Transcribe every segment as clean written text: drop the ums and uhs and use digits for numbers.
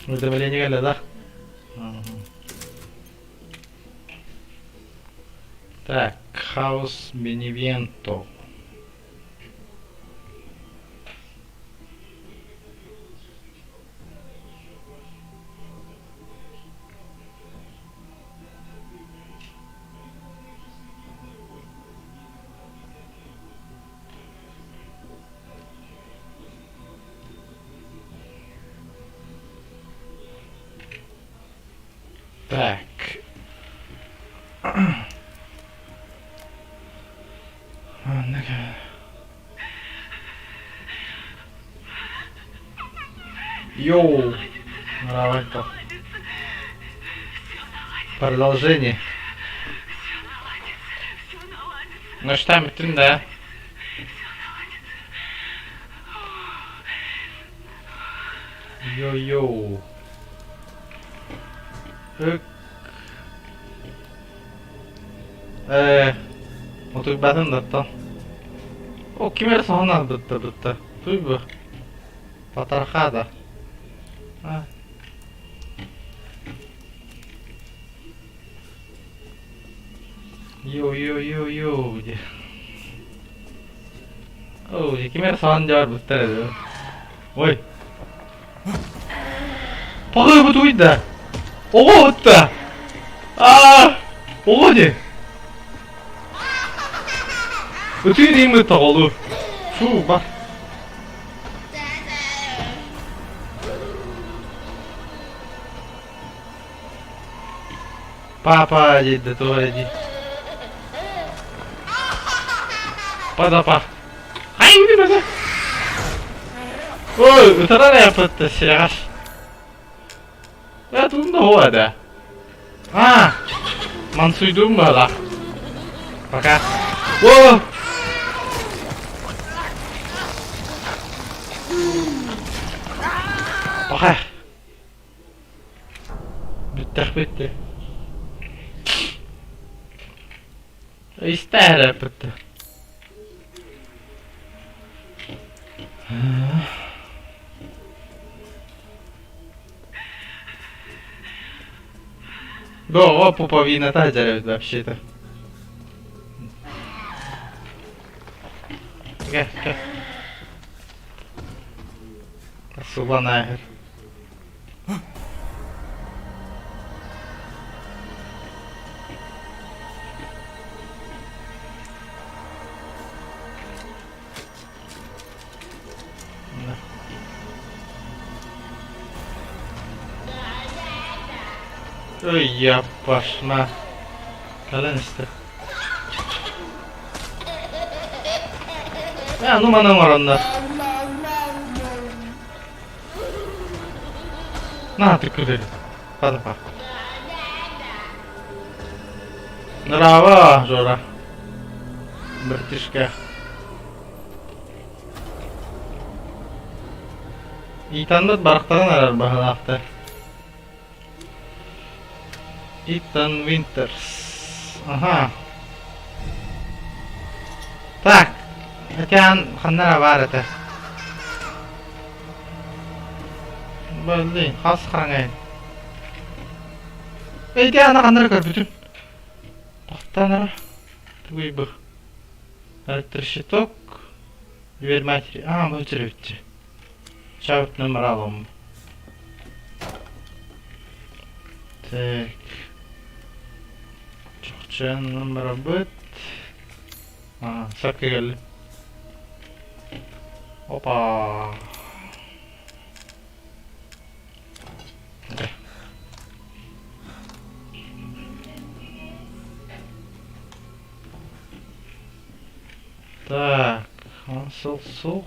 Уведомление кэллэ да? Так, Хаус Беневенто. Так. Йоу! Нравится. Продолжение. Ну что, бүтүн да? Йо-йоу. Ык. Э, утуйбатын да оттон. О, ким эрэ соһон албытта бытта. Туй бу. Потарха да. А. Йоу-йоу-йоу-йоу диye. Оо, ким эрэ соһон дьэ барбыттар эбит. Ой. Паҕыы бу туйда. Оҕо утта. Аа! Оҕо дии. Ытыы дииммит тоҕолуу. Фу, бар. Папа диэдэ туох эрэ дии. Падапа. Хайы бада. Ой, ытарар япытты сирэҕэс. Э, тугун да хуа да. А, мансуйдуум бала. Пока. О! Пока. Бүттэхпит дии. Истэ эрэ бүттэ. Го, пуповина дьэ эбит вообще-то. Кэ, кэ. Суланааһыр. Ой, яппашма. Кэлэн истэ. Ээ, ну маны оҥороннор. На, түкүрдү. Падапа. Браво, Жора. Братишка. Итаннат барахтаран арар баһылаахтар. Итан Винтерс. Ага. Так, океан ханна эрэ баар этэ. Блин, хас хараҥайын. Ити аны ханна эрэ көрбүтүм. Тохтоон эрэ. Тугуй бу? Электрощиток. Дверь матери. А, бу өчүрүбүтчү. Чабыт номер алым. Так. Чохчон номербыт. А, сапка келли. Опа. Так, он сух.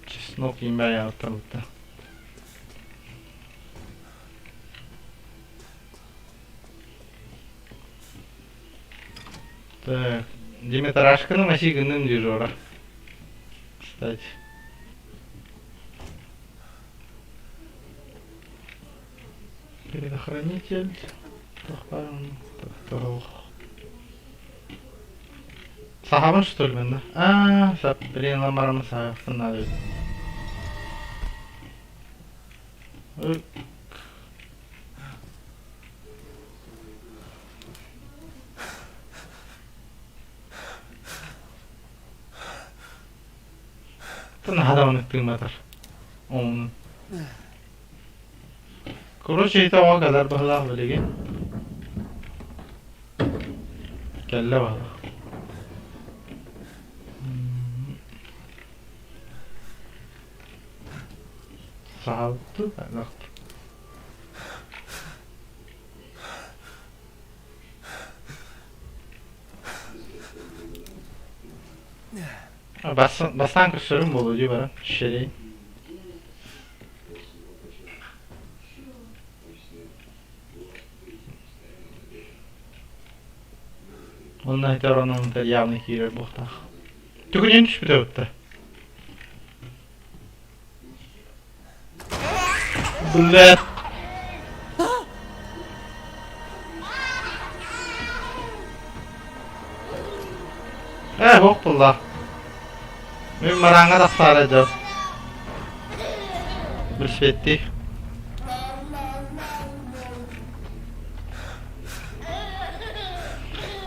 Чеснок имя да. Так, Димитрашканы маси гынным дежура. Кстати. Предохранитель. Сахабын что ли мен да? А, сап, блин, ламарым сахабын надо. Наһаа тыымматар. Ону. Короче, ити оҕо кэлэр быһыылаах билигин. Кэллэ быһыылаах. Саалты Бастаан көрсөрүм буолуо дии баран, шерей. Онно этэр онон явно киирэр буохтаах. Түгүнэн түспүтэ бытта. Блядь. Ээ, һуох булла. Мин мараҥҥа тахсаары дьон. Билсибэттии.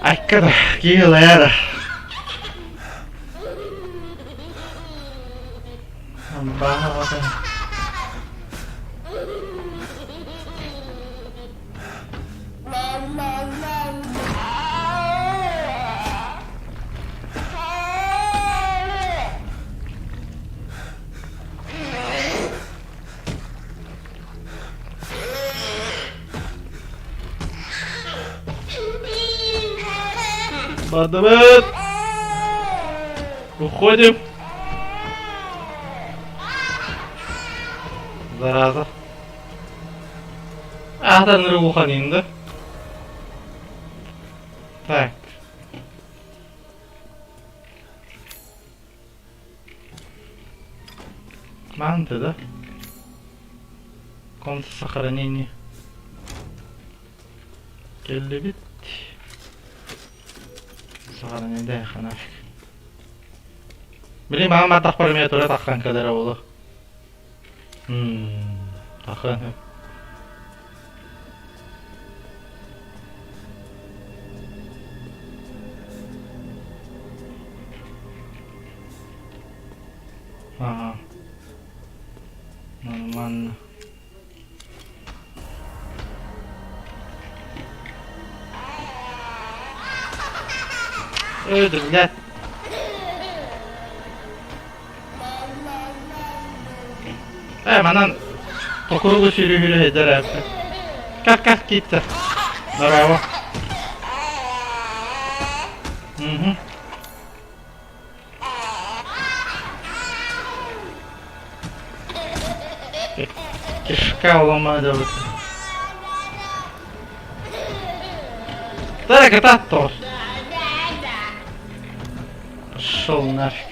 Айка да, киһи ылайара. Бардыбыт! Уходим! Зараза. Аатан улахан да. Так. Манты, да? Комната сохранения. Келлибит. Сохранение нафиг. Били мама тахпар эмиэ тура таххан кэлэрэ буолуо. Таххан. Ага. Нормально. Эй, блядь. Э, манан по кругу сүүрүү сылдьар эбит. Как как киирдэ? Браво. Угу. Кишка уломадыбыт. Так, это торт. Пошел нафиг.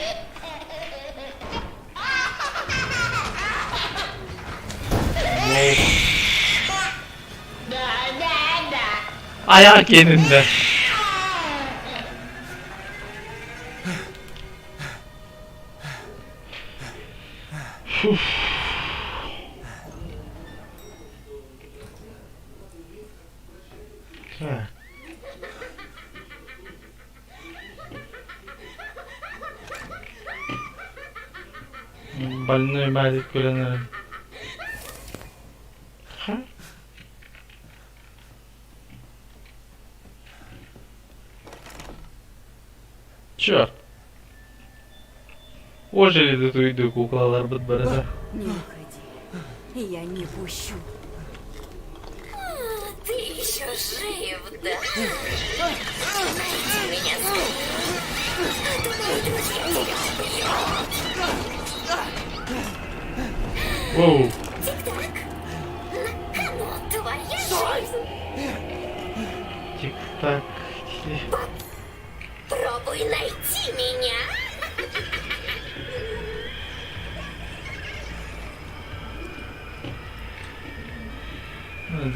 Аяқ киэниннэ. Фуф. Так. Больной мальчик көрөн эрэн. Черт. Ожили эту иду куклаларбыт барыта. Не уходи. Я не пущу. Ты еще жив, да? Найди меня скорее. А то мои друзья тебя убьют. Воу. Тик-так. На кону твоя жизнь. Тик-так. Пробуй найти меня.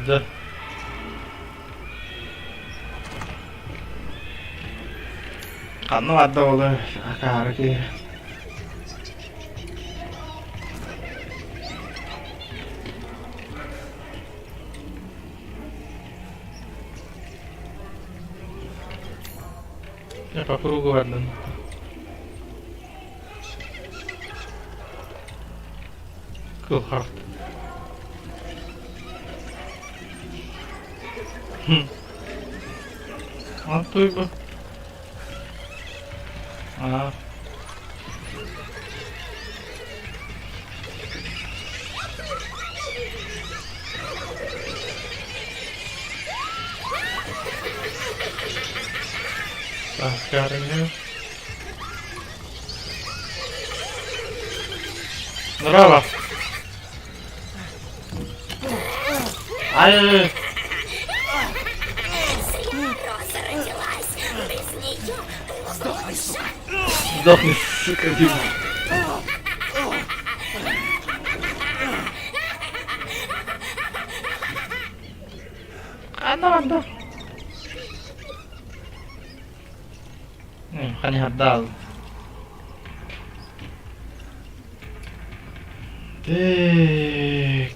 Да. Ханна барда ол акаары киһи. Я по кругу бардым. Кыл харт. Антуй бу. Аа. Так, Браво! Ай! Зря Роза родилась. Без нее было бы лучше. Сдохни, сука, Дима. Ханна барда? Ханихардал. Так.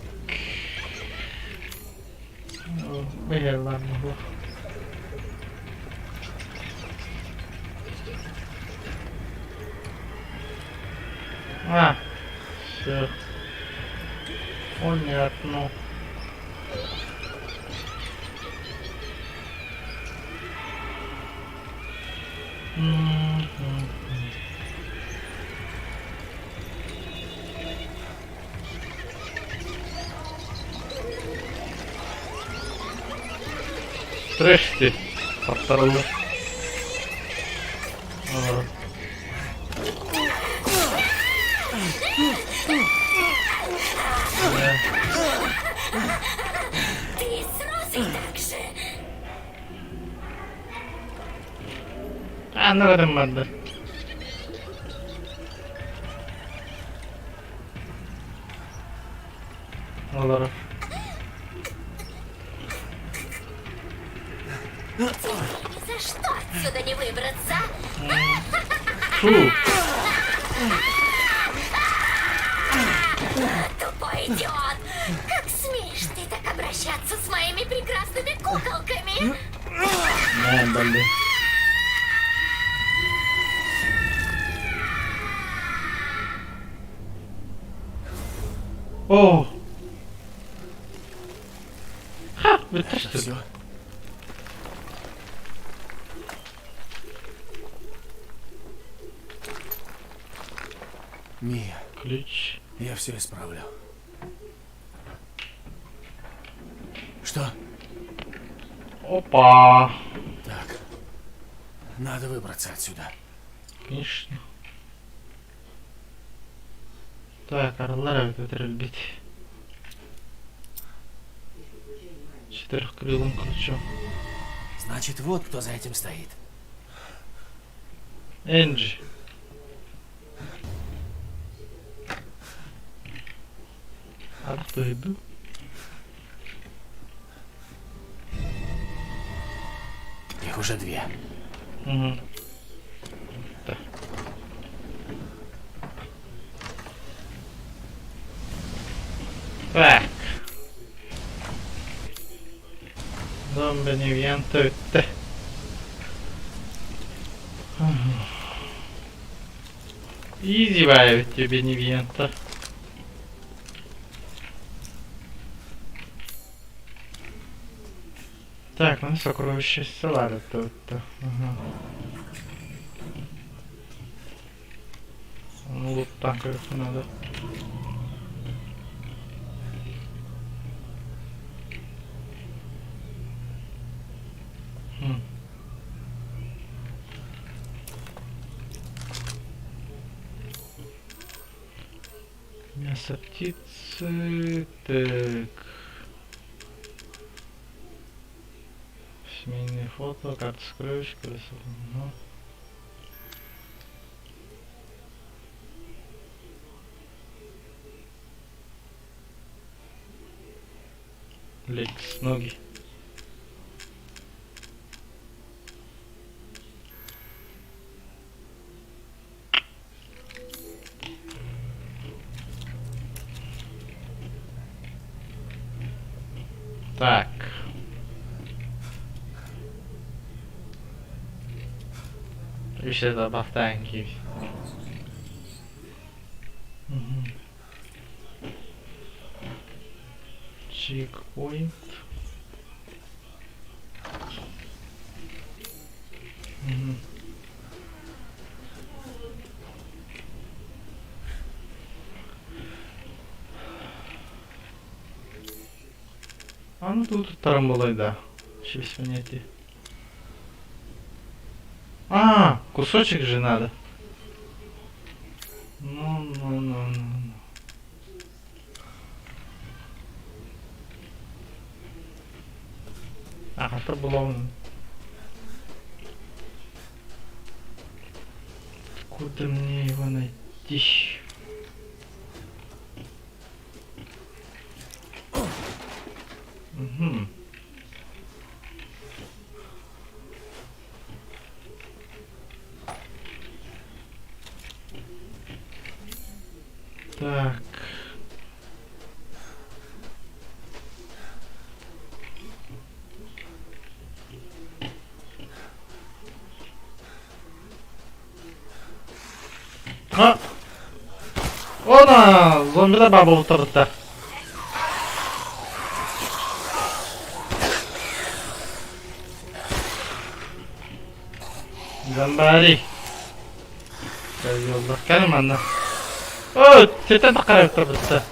Быһыылаах. А, все. Понятно. Мгм. Трэшти. Повторно. А. Ты с Розой так же. Anladım ben de. Olarak. Тебе ни за что отсюда не выбраться. Фу. Тупой идиот! Как смеешь ты так обращаться с моими прекрасными куколками? Не, блин. О! Ха, вытащил. Все? Мия, Ключ. я все исправлю. Что? Опа! Так. Надо выбраться отсюда. Конечно. Так, аралар эбит өтөрүлбүт. Четырехкрылым ключом. Значит, вот кто за этим стоит. Энджи. Ах, был? Их уже две. Угу. Так. Так. Дом Беневьенто бүттэ. Изи баайы Беневьенто. Так, ну сокровище села тут. Ага. Ну, вот так как надо. Хм. Мясо птицы. Так. Семейные фото, карта сокровищ, колесо. Ага. Лекс, ноги. Так. Үс да бастаан киир. Чекпоинт. Аны тугу туттарым буолуой да? Вообще без понятия. А, кусочек же надо. Ну, ну, ну, ну, ну. Аҕата булабын. Откуда мне его найти? Угу. Так. А! Она! Зомбилар баар буолбуттар Зомбари! Кэллэр манна. О, ситэн таххарабыттар бытта.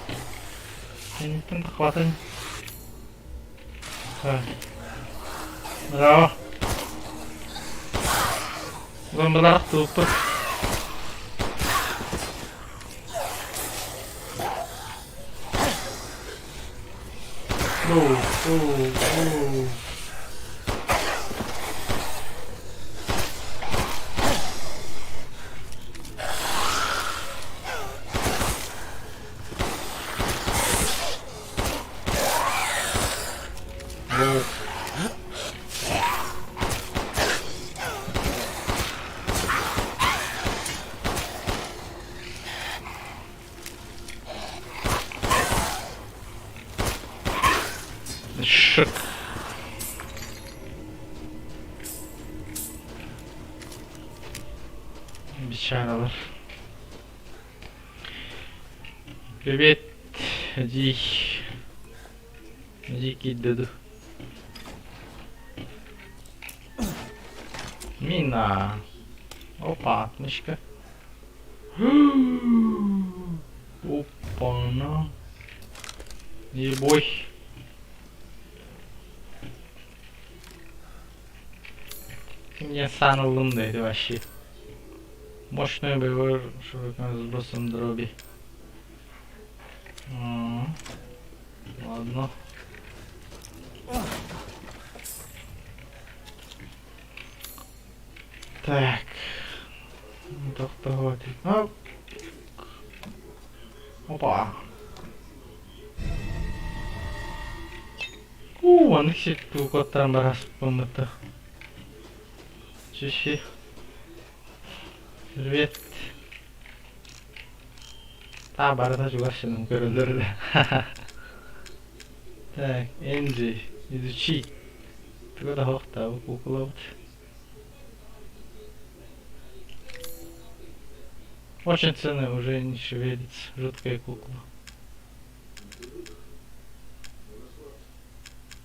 Инниттэн таххыбатын. Браво. Зомбилар тууппут. Оу, оу, оу. Шик. Бичаралар. Привет, эдьиий. Эдьиий киирдэ дуу? Мина. Опа, отмычка. Опа-на. Ебой. Ким саан ыллым да ити вообще. Мощный боевой широким сбросом дроби. Ладно. Так. Тохтоһуо Опа. Уу, маннык сир куоттаран бараспыммыта. Чүши. Привет. Таа барыта чугас сынан көрөллөр да. Так, Энджи, изучи. Туга да хоохтаабыт куукулабыт. Очень ценная, уже не шевелится. Жуткая кукла.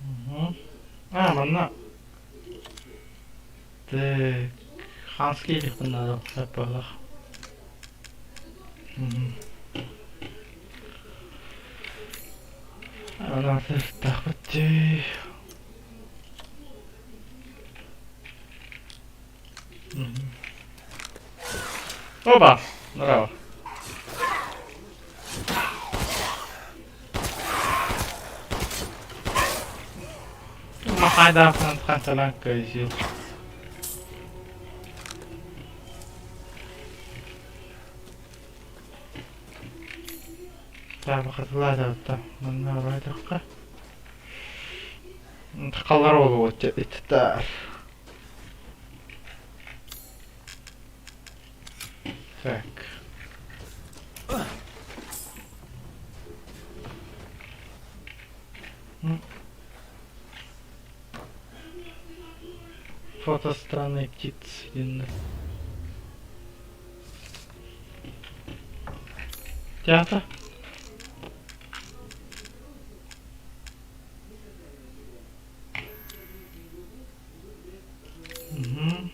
Угу. А, манна. Так, ханский иликпин надо буоллах. Ана сыртахпыт дии. Оба! Браво! Махайдаахтан ханталаан кыайсыы. Таабахатылаатабытта манна барайтахха. Тахаллар буолуо иттар. Так. Фото странной птицы. Театр. Угу.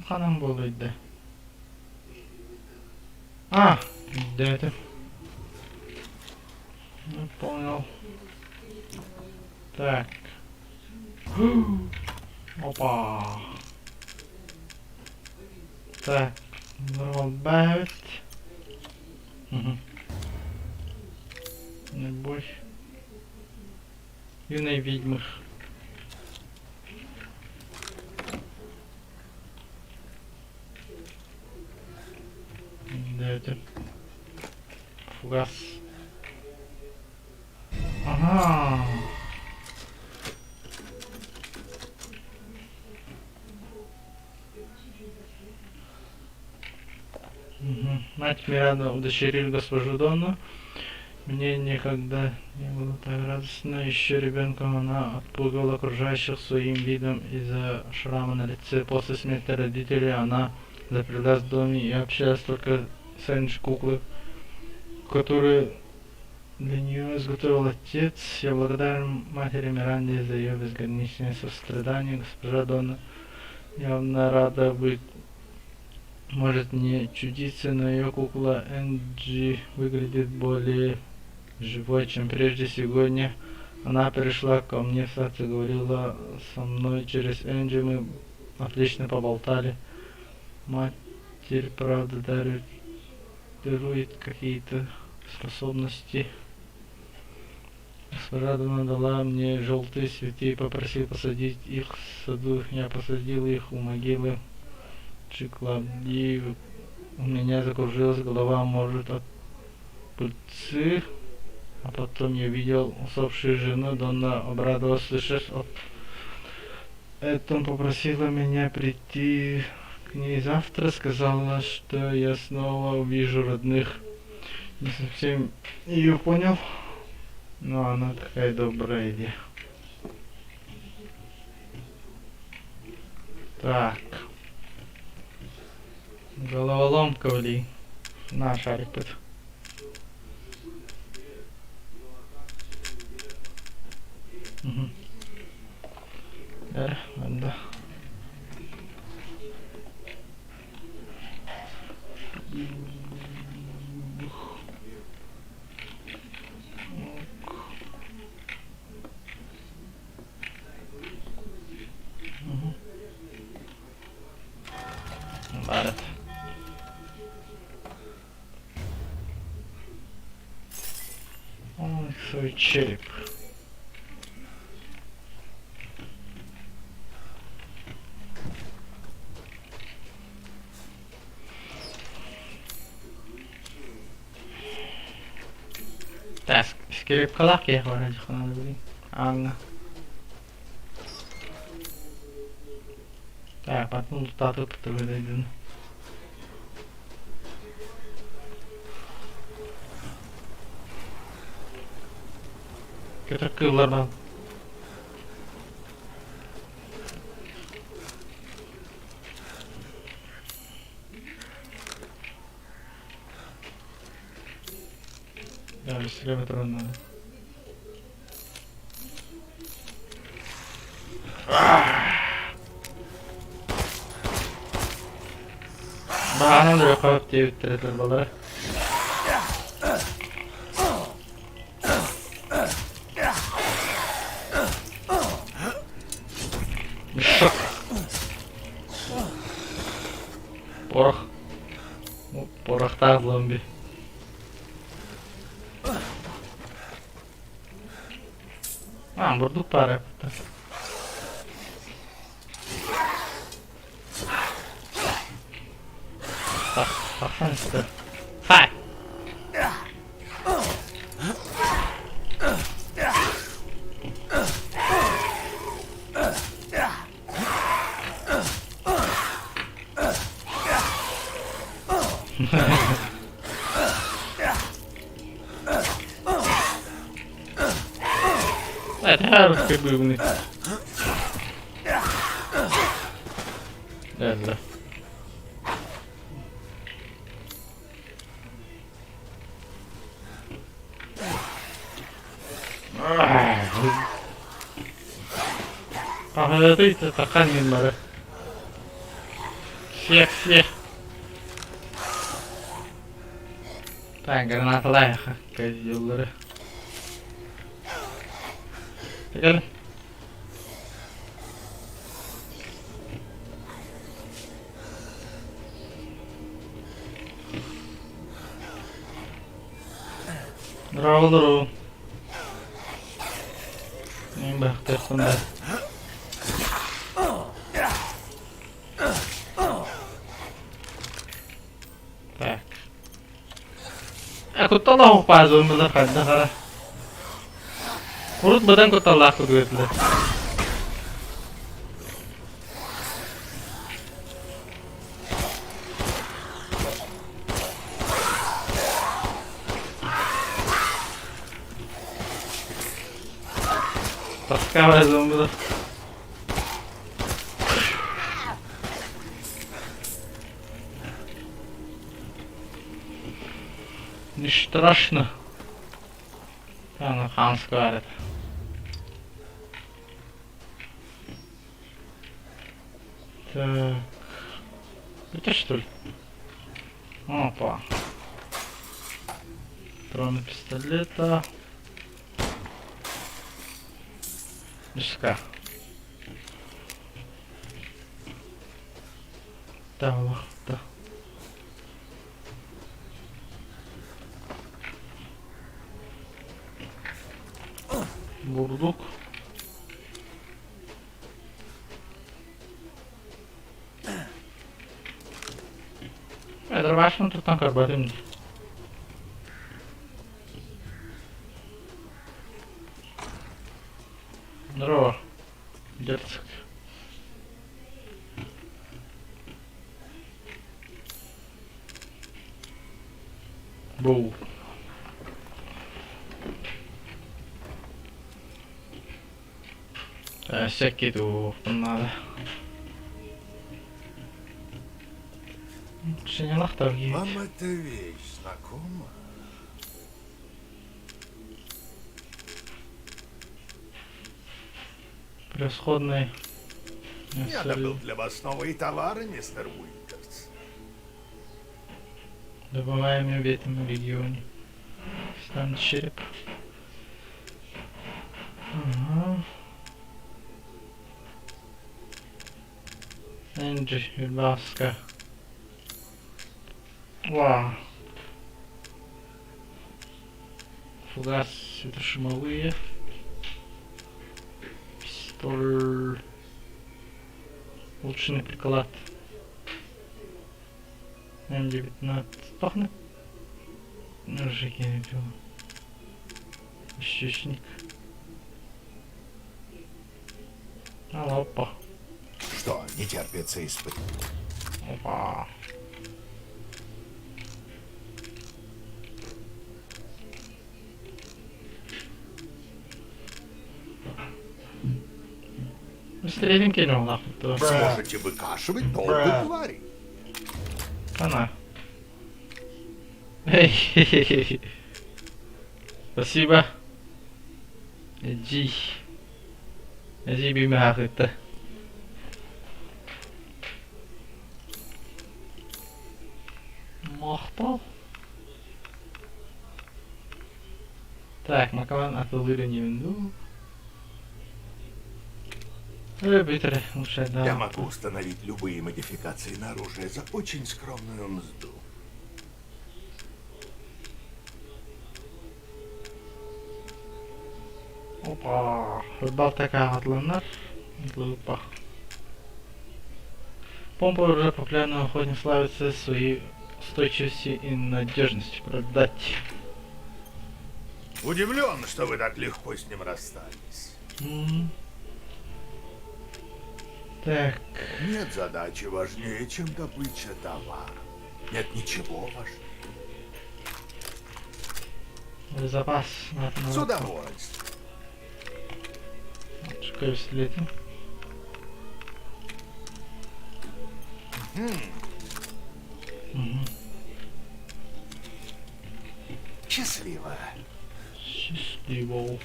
Ханан буолуйда? А, өйдөөтүм. Ну, понял. Так. Опа. Так, добавить. Угу. Любовь. Юной ведьмы. Өйдөөтүм. Фугас. Ага. Мгм. Мать Мирана удочерили госпожу Донну. Мне никогда не было так радостно. Еще ребенком она отпугивала окружающих своим видом из-за шрама на лице. После смерти родителей она заперлась в доме и общалась только с Энджи куклой, которую для нее изготовил отец. Я благодарен матери Миранде за ее безграничное сострадание. Госпожа Донна явно рада быть может не чудиться, но ее кукла Энджи выглядит более живой, чем прежде. Сегодня она пришла ко мне в сад и говорила со мной через Энджи. Мы отлично поболтали. Матерь, правда, дарит, дарует какие-то способности. Госпожа Дона дала мне желтые цветы и попросила посадить их в саду. Я посадил их у могилы Чиклабди. У меня закружилась голова, может, от пыльцы. А потом я видел усопшую жену, Донна обрадовалась, слышав об этом, попросила меня прийти к ней завтра, сказала, что я снова увижу родных. Не совсем ее понял, но она такая добрая идея. Так. Головоломка ли? На шарик тут. Угу. Эр, да. Баар этэ. Свой череп. Скрипкалаах киһи бара дьахтар Ааҥҥа. Так, потом тутаатык тутабыт Көтөр кыыллар баар. Быстрее туран надо. Баҕана да диэбиттэрэ балара. Порох. Порохтаах зомби. А, бурдук пара. Тахсан истэ. Хай! Это бывный. Да. Хаһыатый таххан иһин бары. Всех, всех. Так, гранаталаах козеллары. Кэл. Здорово, здорово. Мин быһахтыахпын да. Так. Э, кутталаах паазылмылар хайдах ара. Урут быдан кутталлаах курдук этилэр. Таскавая зомбилар. Не страшно. Аны хаанска баар этэ. Так. Это что ли? Опа. Патроны пистолета. Мешка. Да, да. Бурдук. Эдербашын туттан көрбөтүм дии. Здорово, герцог. Боу. Всякие наада. Синялахтар Вам эта вещь знакома? Превосходный. Я добыл для вас новые товары, мистер Уинтерс. Добываем в этом регионе. Стан череп. Ага. Энджи, Юльбаска. Вау. Фугас, это шумовые. Пистоль. Улучшенный приклад. М19 пахнет. Ножики не пил. Щечник. А, опа. Что, не терпится испытать? Опа. Быстрее кинул нахуй. то. Сможете выкашивать толпы тварей. Она. Эй, Спасибо. Иди. Иди бимахыта. Махтал. Так, макаван атылырын ну. Битре, лучше да. Я могу установить любые модификации на оружие за очень скромную мзду. Опа, Балтика атланар. Опа. Помпа уже популярна охотник славится своей устойчивостью и надежностью. Продать. Удивлен, что вы так легко с ним расстались. М. Так, Нет задачи важнее, чем добыча товара. Нет ничего важнее. запас. Надо, С удовольствием. пистолеты. Угу. Счастливо. Счастливо.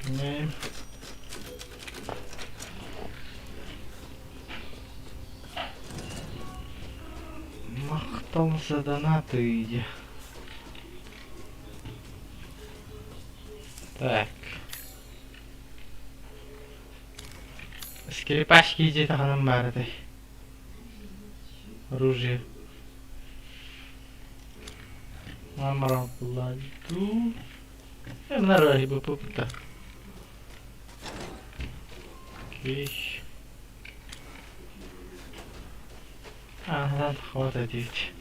Сохраняем. Махтал за донаты. Так. Скрипачки дьиэ ханан баар этэй? Оружие. Мамарапладу. Мына Окей. Ага, хватит идти.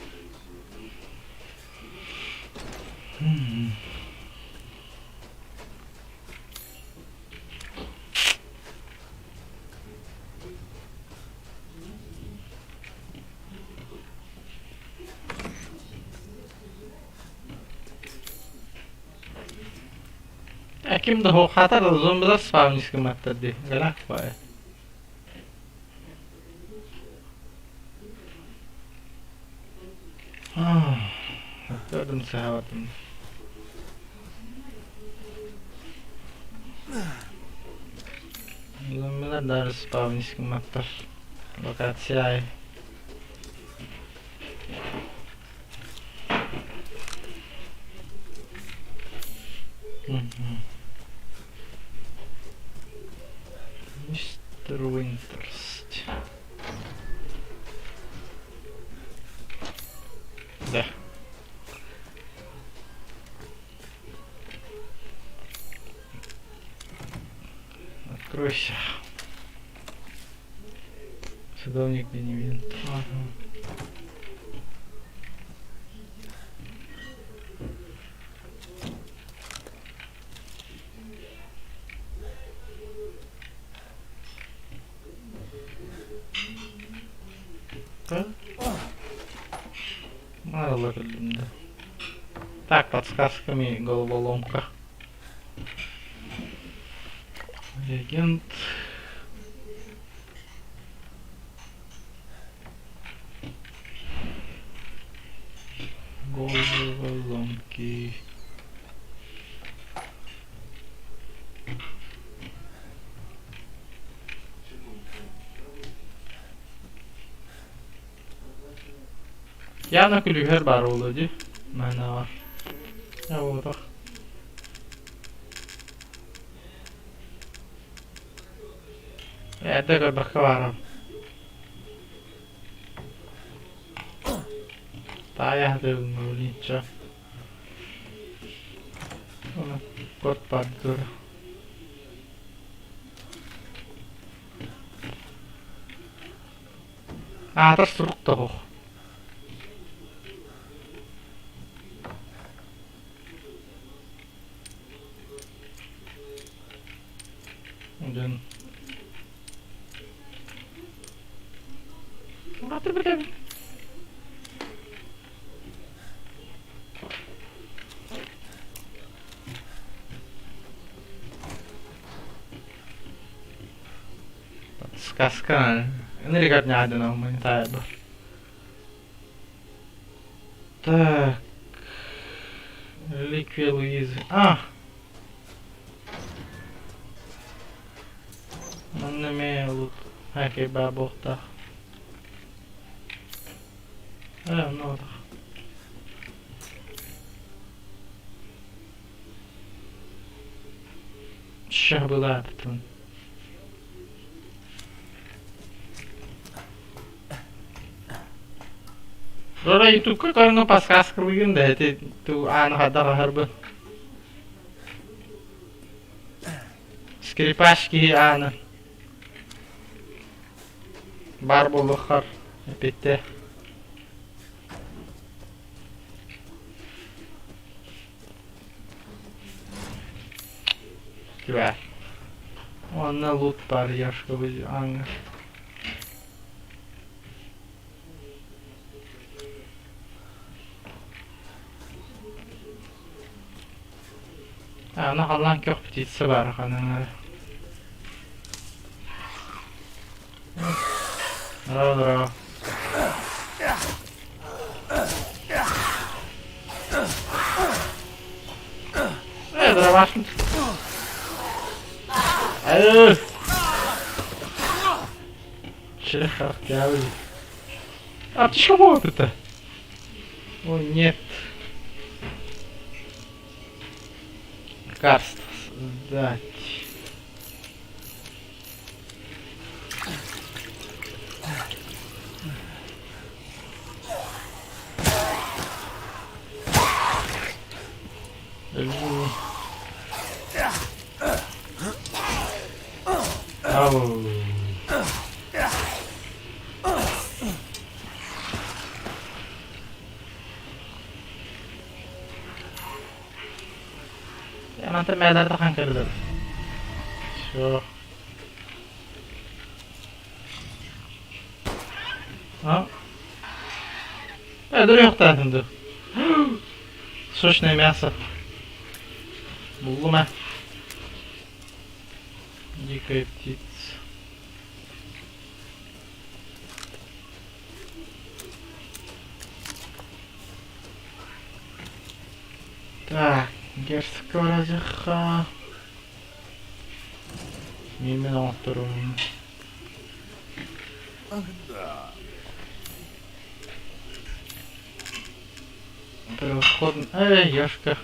Ким да хатар зомбилар спавнис гымматтар дии. Галах баайа. Көрдүм саабатым. Зомбилар даже спавнис гымматтар. Локация Мистер Уинтерс. Да. Откройся. Садовник Беневент. Ага. Мало да. Так, подсказками головоломка. Легенд. Головоломки. Явно күлүгэр баар буолуо дии. Манна бар. Буотах. Эрдэ көрбөккө баарым. Таайа сатыыбын ничего. Кот бардыр. Аатар сурук да суох. Дьон Подсказка. Энергия гуманитария. Так. Реликвия Луизы. А! Манна эмиэ лут. Окей, баа буохтаах. Ээ, онно Шабылаабытын. Рора ютубка көрүҥҥэ подсказкалыыгын да ити ту ааны хайдах аһарбын. Скрипач киһи ааны баар буолуоххар эппиттэ. Күбээ. Уонна лут баар Яшка ааҥҥа. Аны халлаан көх птица баар ханан Здорово, здорово. Э, дробашник. Э! Чехах, дьявол. А ты чего это? О, нет. Лекарство создать. Ау. Мантан мээлэр тахан кэллэр. Все. А? Өлөрүөхтээхин дуу. Сочное мясо. Буллум ээ. Дикая птица. Так, герцогка барадьахха. Миимин оҥотторум. Ах да. Превосходно. Эй, Яшка.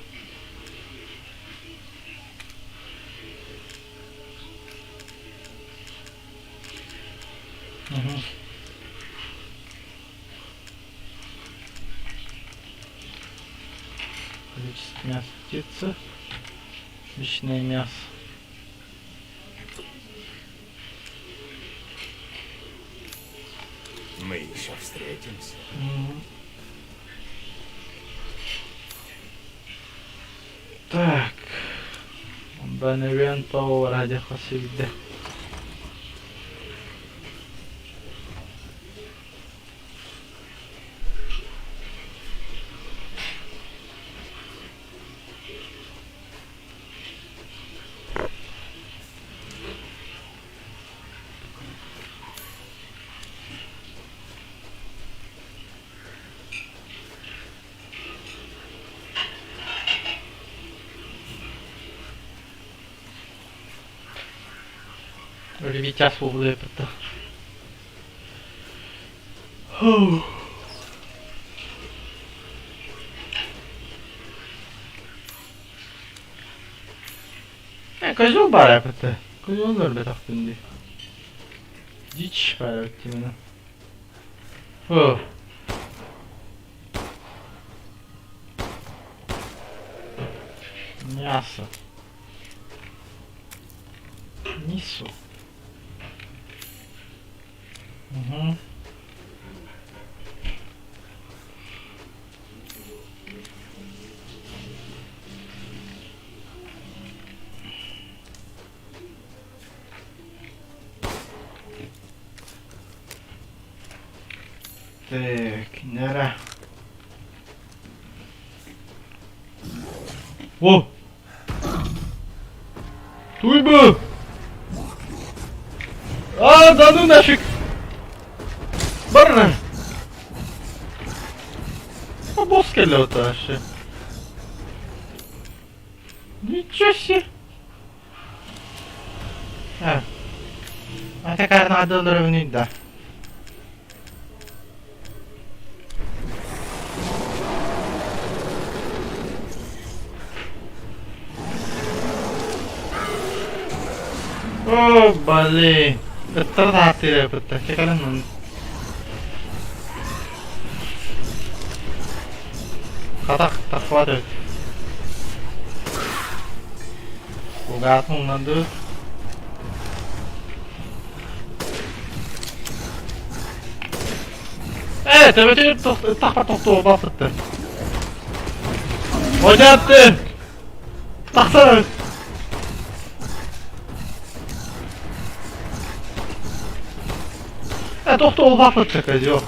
Угу. Количество мяса птицы. Личное мясо. Мы еще встретимся. Так. Беневенто ради хасидде. Витязь буолуо Ээ, козел баар эбит. Козел өлбөтөхпүн дии. Дичь баар эбит именно. О. Мясо. Нису. Угу. Так, нара. О! Туйбу! А, да ну нафиг! Барра! А босс кэллэ вообще. Ничего себе! А, а такая надо равнить, да. О, блин. Это ты, это кэлэн Хатах тахват эбит. Кулгаатын умнадыбыт. Ээ, төбөтүгэр тахпар тохтуу баппыттар. Одьаатты! Тахсар! Ээ, тохтуу баппыттар, козел.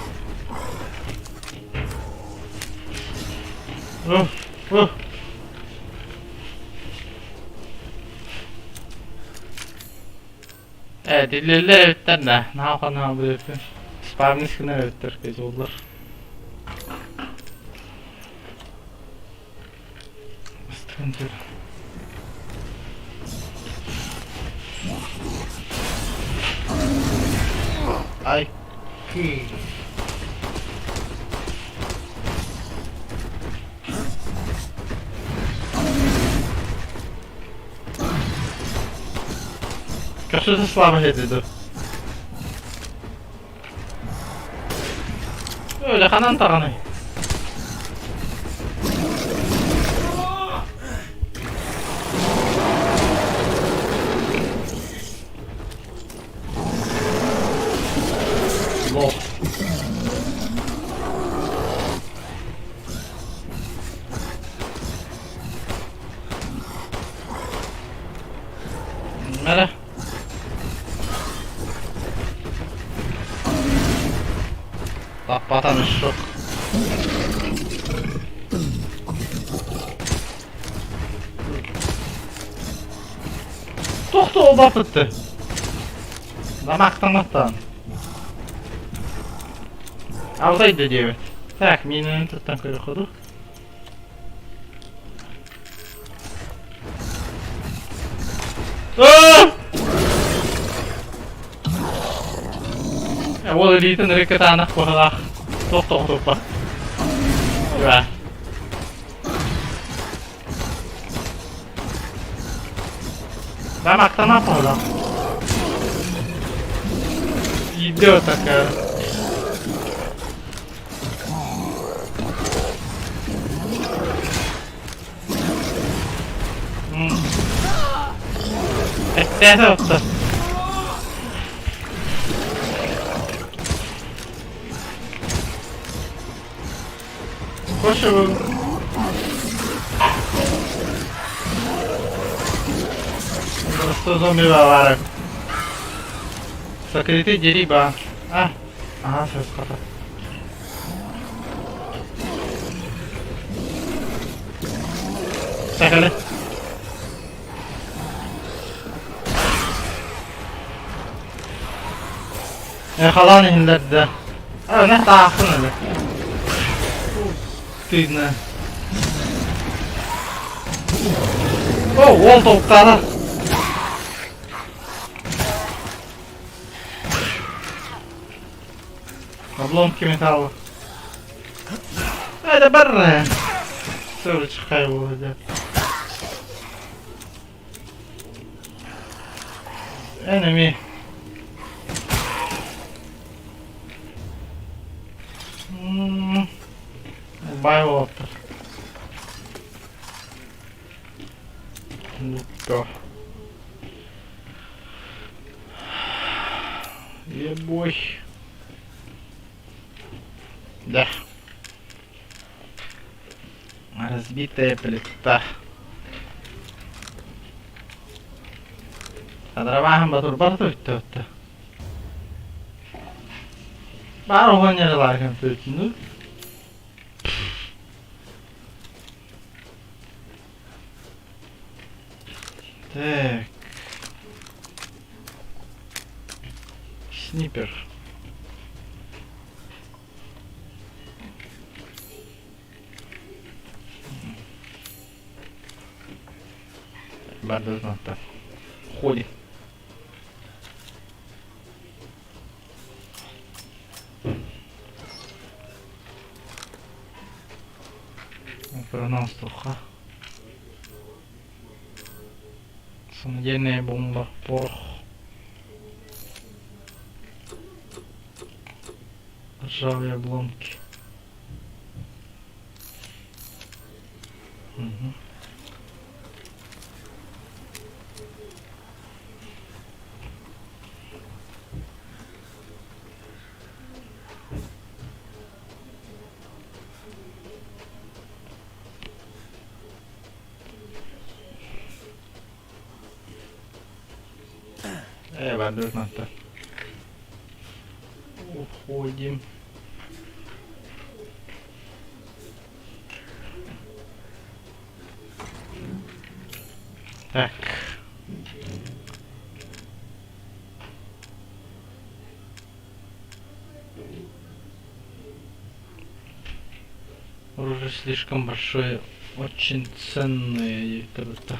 Ээ, тиллэллэр эбиттэр да, наһаа ханаабыт Спавнис гына эбиттэр, козеллар. Ыстыгын Ай, кыы. Көхсүтэ слабо этэ дуо? Өлө ханан таҕаный? Лох. Мэрэ. Лаппатан ышшық. Тохто ол бапытты. Намақтан Алдайды диэбит. Так, миинэн туттан көрөхөдү. Уол илиитин ыры кытаанах быһылаах туох тоҕутуппа. Үа. Тамактана быһылаах. Идет такая. Эттээтэ отто. Koşun. Просто зомби баар. Сокрытый дерева. А, ага, сейчас хата. Поехали. Халаан иһиллэрдэ. Ына таахтын эле. Тыына. О, уол толуктаата. Обломки металла. Это барра. Сырочка его, да. Enemy. Бай уолаттар. Ну-ка. Ебой. Да. Разбитая плита. Садрабааһын батурбар туттуутта. Баар оҕонньор компьютерну. Так. Снипер. Бардызнатта. Ходи. Пронастуха. Самодельная бомба. Порох. Ржавые обломки. Угу. Э, Уходим. Так. Оружие слишком большое, очень ценное это.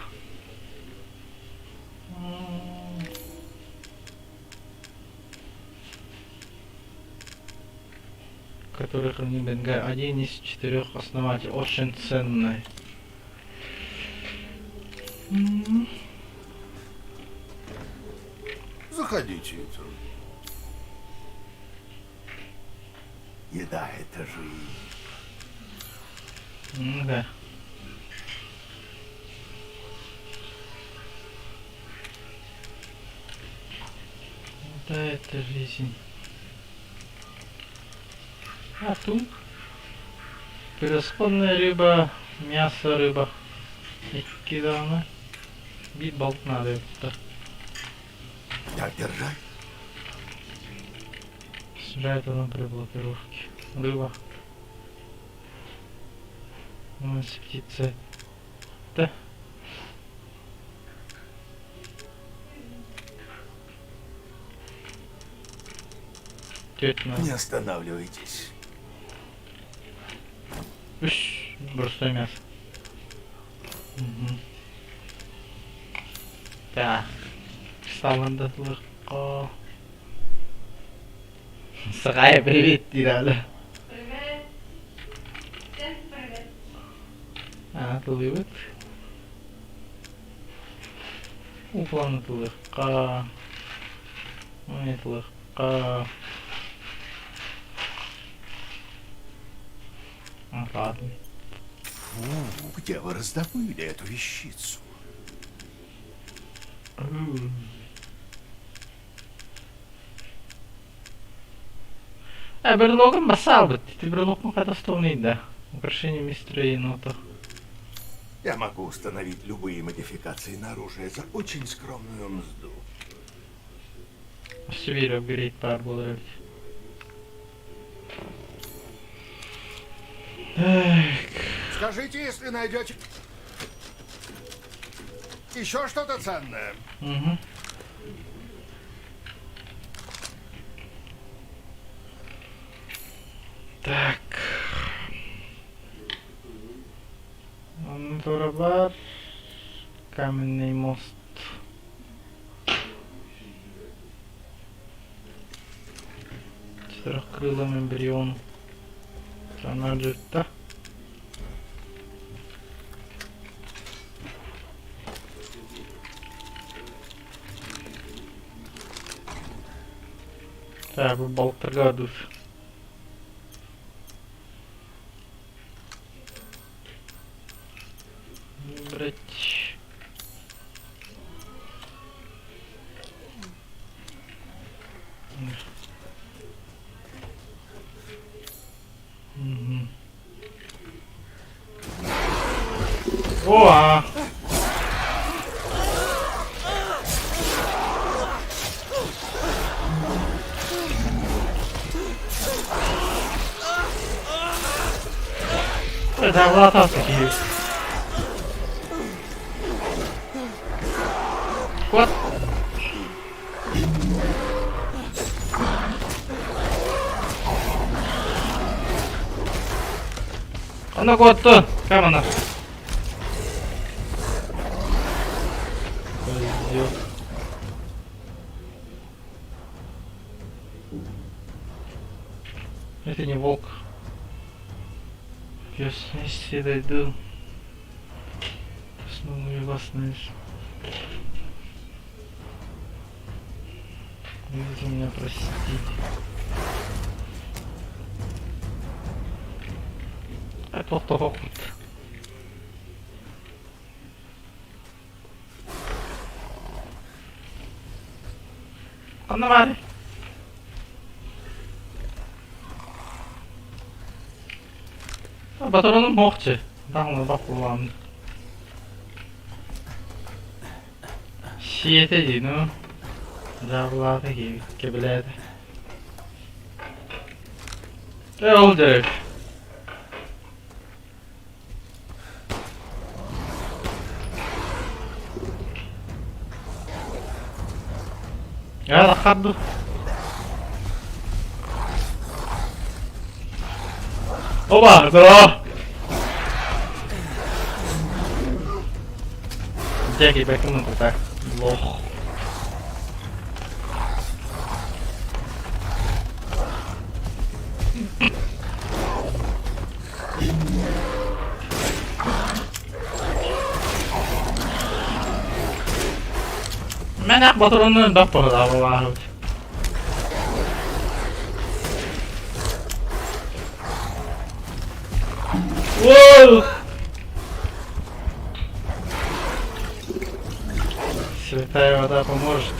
Который хранит Бенгай. Один из четырех основателей. Очень ценный. Заходите, Итан. Еда — это жизнь. Ну да. Да, это жизнь. А тут превосходная рыба, мясо рыба. Икки даҕаны биир балык наада эбит. Так держать. Снижает она при блокировке. Рыба. У нас птица. Да. Не останавливайтесь. Үс простое мясо. Угу. Так. Саландатылыққа. Сағай, привет, диирали. Привет. Всем привет. А, тылыйбыт. Упланытылыққа. Ойнатылыққа. Ладно. Фу, где вы раздобыли эту вещицу? Э, берлогын басалбыт. Ти берлогын катастрофный да. Украшение мистера енота. Я могу установить любые модификации на оружие за очень скромную мзду. Сибирь апгрейд паар буолар эбит. Так. Скажите, если найдете еще что-то ценное. Угу. Так. Онно тура баар. Каменный мост. Четырехкрылым эмбрион. Страна да? Так, бу балыктарга душ. Брать. Мгм. О, а! Это киһи. Куот. Онно куоттун. Камана. Пойдет. Это не волк. Если дойду. Снова вас знаешь. Вы меня простите. Тохтоохпут. Ханна баарый? Батароным суох Даҕаны баппылаан. Сиэтэ дии, ну. Дьаабылаата киһи кэбилээтэ. Э, ол дьэ Ээ, ду. Оба, здорово! Дьэ, киирбэккин так. Лох. Мэнэх ботуруонун элбэх быһыылаах Воу! Святая вода поможет.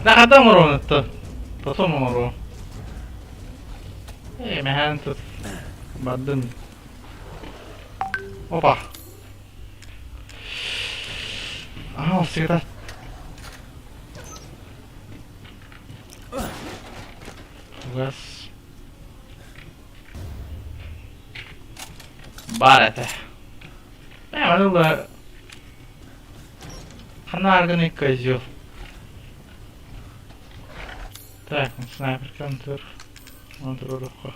Да, адам урон-то. Потом урон. Эй, мэхэн тут. Бардын. Опа. Аа, всегда. Фугас. Баар этэ. Ээ, маны ханна аргыный козел. Так, снайперкан тур. Он туруохха.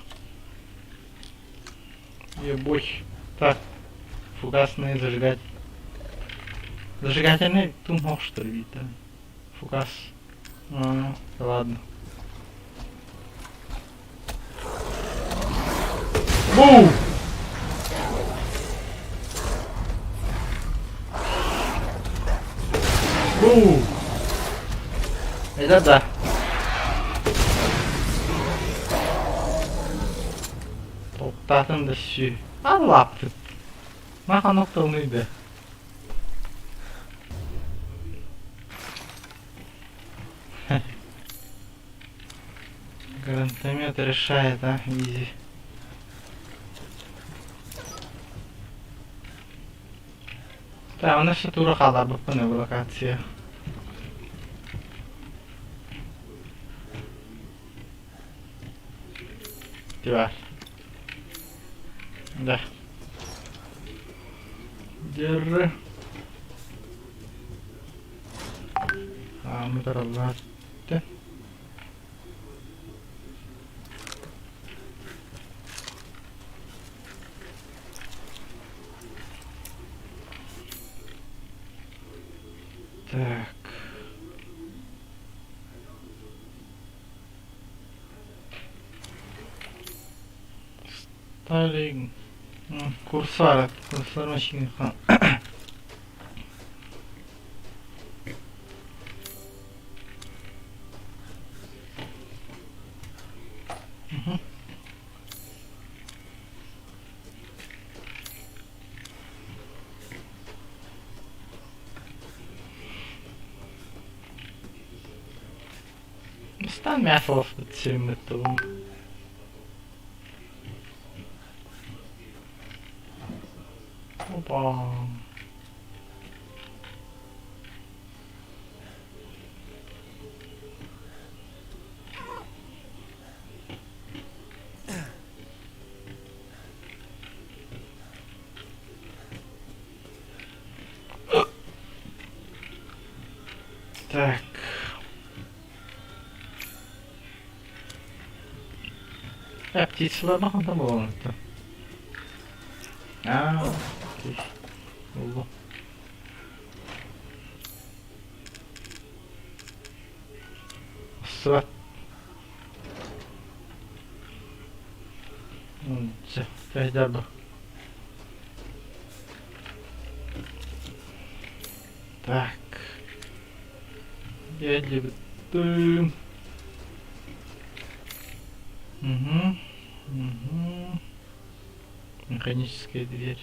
Ебой. Так, фугасные зажигать. Зажигательный тумох, что ли, да? Фугас. А, ладно. Бу! Бу! Это да. Топтатын да сүү. Аллаппыт. Махан оттолнуйда. Гранатомет решает, а, изи. Так, у нас тура хааларбыппын эволокация. Дивар. Да. Держи. Аамытараллаат. Так. Сталин. Курсар. Курсар машина. Стан мясо симметом. Опа. Так. Э, птицалар хантан буолан Аа, окей. Буллум. Охсубат. Дьэ, кэһдэр Так. Дьэ, Угу. Угу. Механическая дверь.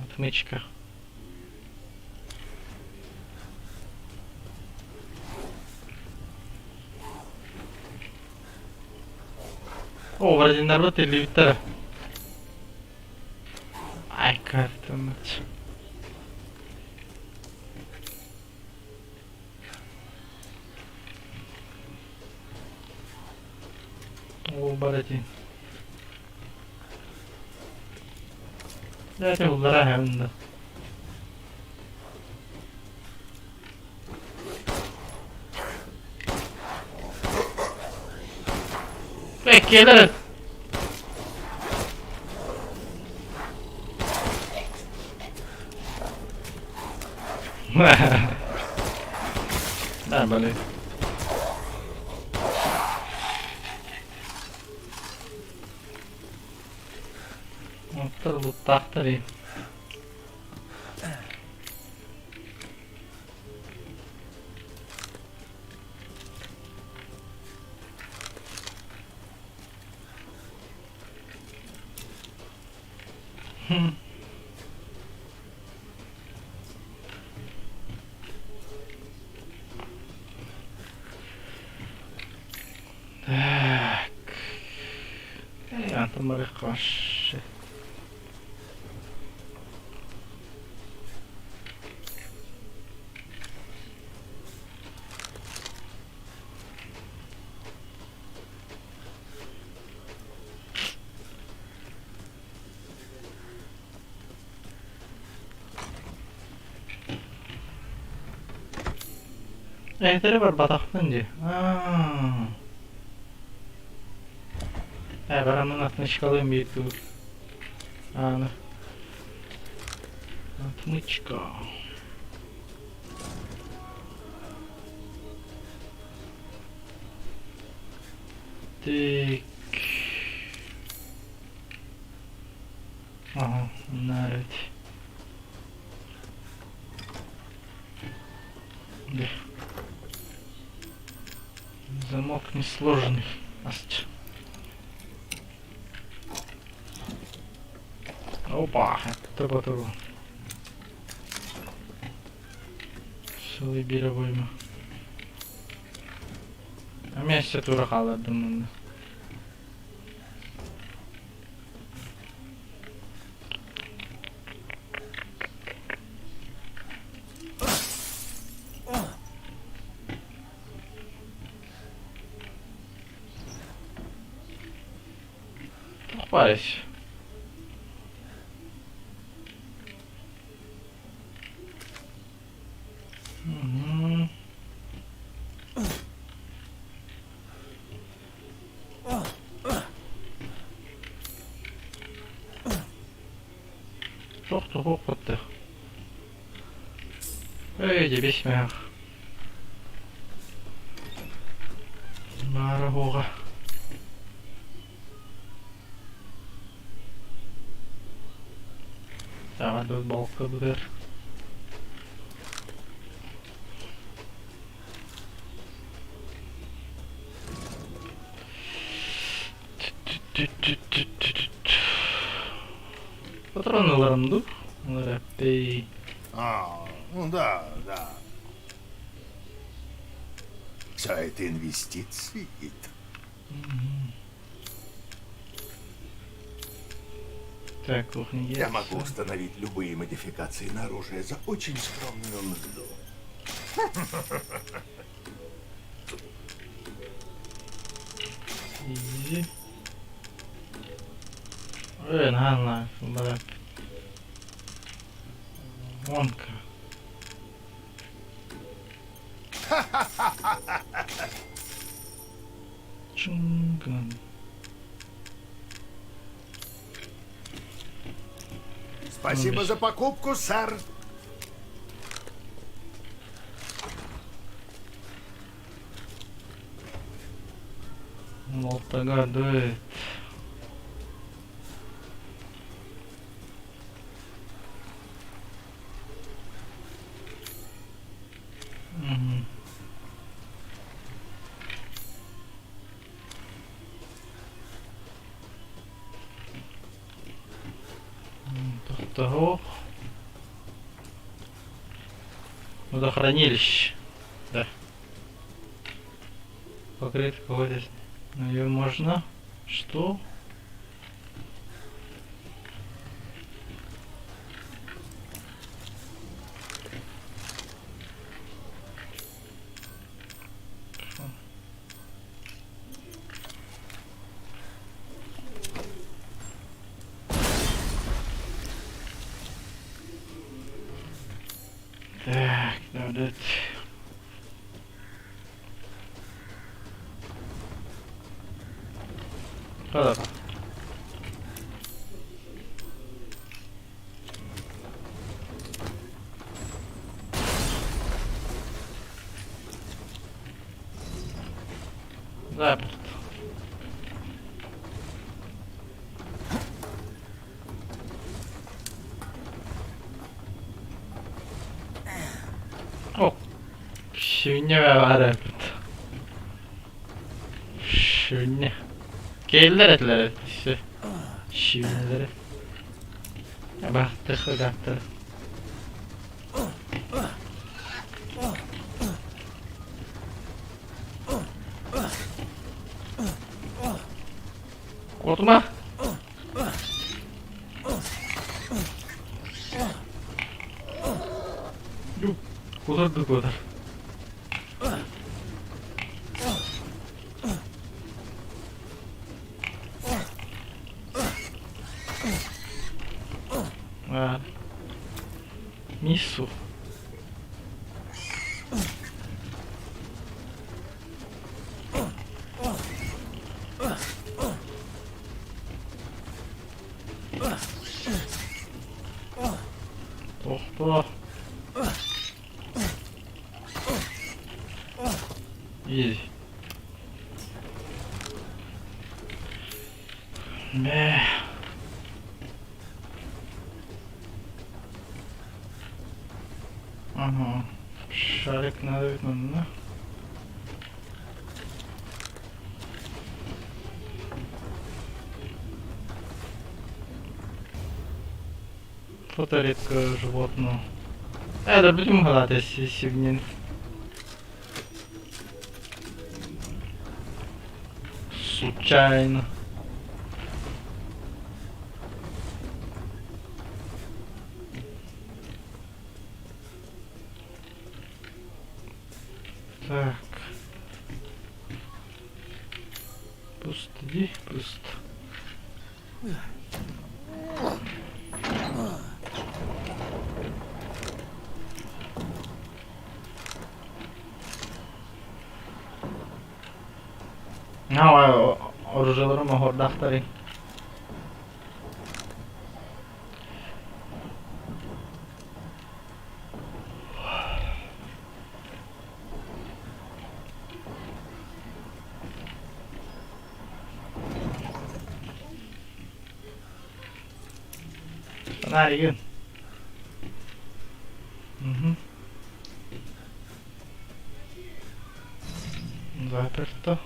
Отмычка. О, вроде народ или Виктора. Ай, карта Ол бар этин. Дайте буллара хэмнэ. Бэккэлэр. Да, блин. Оттор луттаахтар. Так. Антон барыахха Эһэтэрэ барбатахпын дии. Аа. Ээ, бараммын отмычкалыым биир тугу. Ааны. Отмычка. Так. Ага, навіть. Де? Замок несложный. Асть. Опа, треба того. Сылы биэрэ бойма. Эмиэ тура хааллардым онно. Туох баарый? Мгм. Туох туох куттах. Эй, дебис мээх. Баара буоҕа. Саҥа балкабытыгар Патрон ыларым дуу? Ылар А, ну да, да. Все это инвестиции. Так, кухня есть. Я могу установить любые модификации на оружие за очень скромную мзду. Изи. Эй, на, на, Вонка. Чунган. Спасибо за покупку, сэр. Молтага дует. Мгм. Тохтоһуох. Водохранилище. Да. Покрыт какой-то. Ну ее можно. Что? Так, надо. Да-да. Заперто. О, Свинья баар эбит. Свинья. Кэллэр этилэр все. Свиньялары. Бахтых ыгаттар. Куотума! Куотар да куотар. А, Миссу. Тохтоо. Изи. Бээ. Ага. Шарик надо ведь манна. Фото редкого животного. Э, да будем гадати сівнін. Случайно. Так. Пусто, иди, пусто. Наһаа оружиеларым оһуордаахтарый. Фонаригын. Угу. Заперто.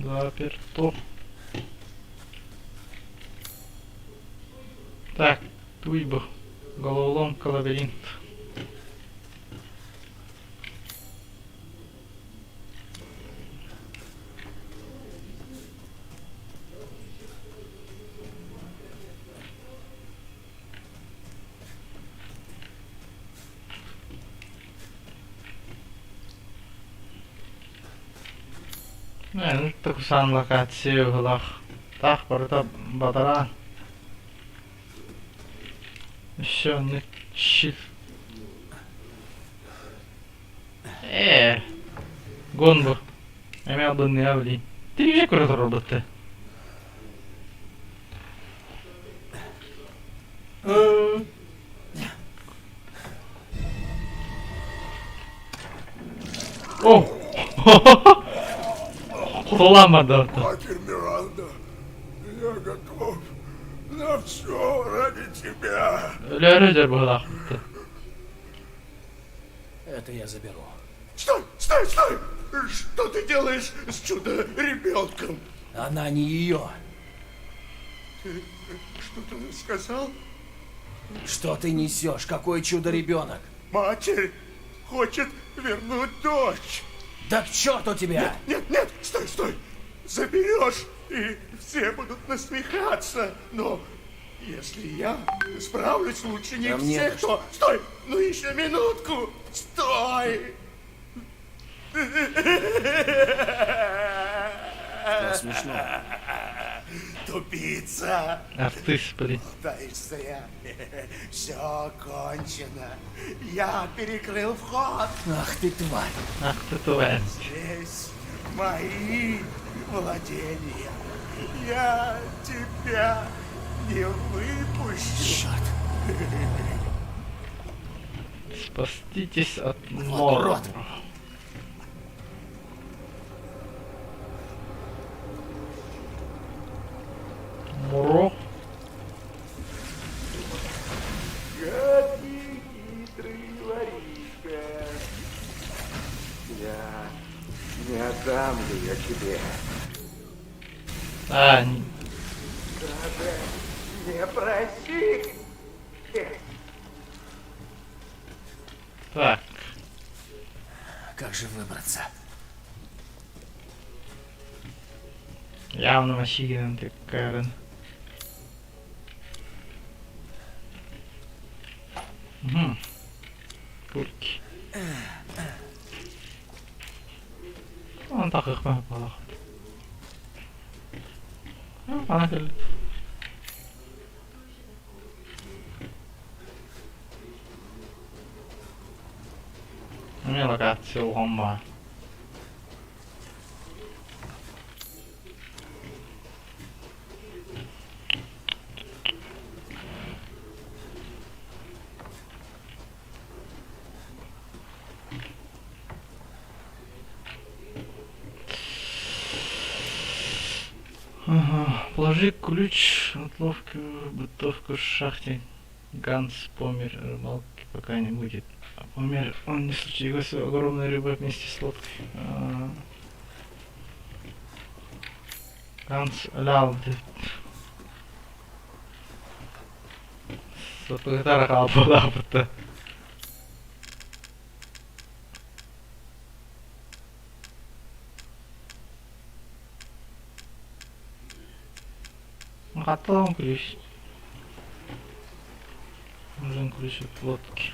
Заперто. Так, туйбу. Головоломка лабиринт. Туксан локация быһыылаах. Таах барыта бадараан. Өссө оннук щит. Ээ, гон бу. Эмиэ алдынныа билин. Тириже көрө турарбытты. О! Кутулаан барда Матерь Миранда, я готов на все ради тебя. Өлөөрү дьэр быһыылаахпыт. Это я заберу. Стой, стой, стой! Что ты делаешь с чудо-ребенком? Она не ее. Ты что-то сказал? Что ты несешь? Какой чудо-ребенок? Матерь хочет вернуть дочь. Да к черту тебя! Нет, нет, стой, стой! Заберешь, и все будут насмехаться. Но если я справлюсь лучше них Да мне-то всех, то... Стой! Ну еще минутку! Стой! Что смешно? Тупица! Артыыс, блин. Болтаешь зря. Все кончено. Я перекрыл вход. Ах ты тварь! Ах ты тварь. Здесь мои владения. Я тебя не выпущу. Черт! Спаститесь от Вот урод! Муро. Гадкий, хитрый воришка. Я не тебе. А, Даже не проси. Так. Как же выбраться? Явно Масигин Кэрен. Угу. Пульки. Онон тахыахпын буоллах. Ана кэллит. Эмиэ локация улахан баар. Ага. Положи ключ от ловки в бытовку в шахте. Ганс помер, рыбалки пока не будет. А помер он не случилось огромная рыба вместе с лодкой. А... Ганс лял Сатыгытара хаалбалаабыта. Хатталаан ключ. Нужен ключ от лодки.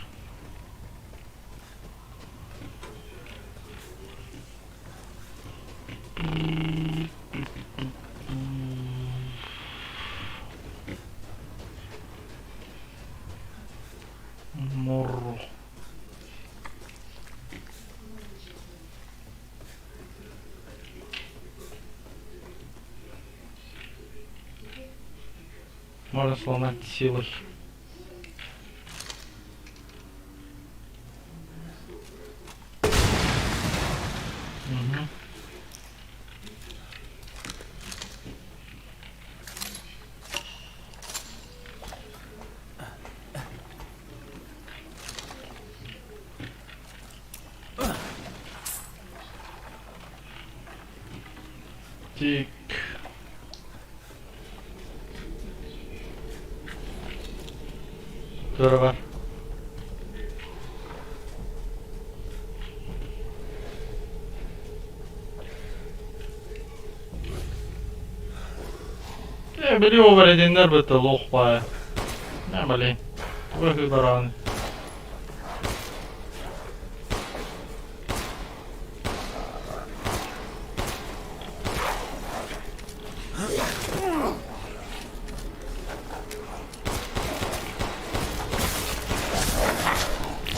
Морру. Можно сломать силой. Угу. Тик. Тура бар. Э, били оверединнэр бытта лох баайа. Не блин. Туга кыыларааны.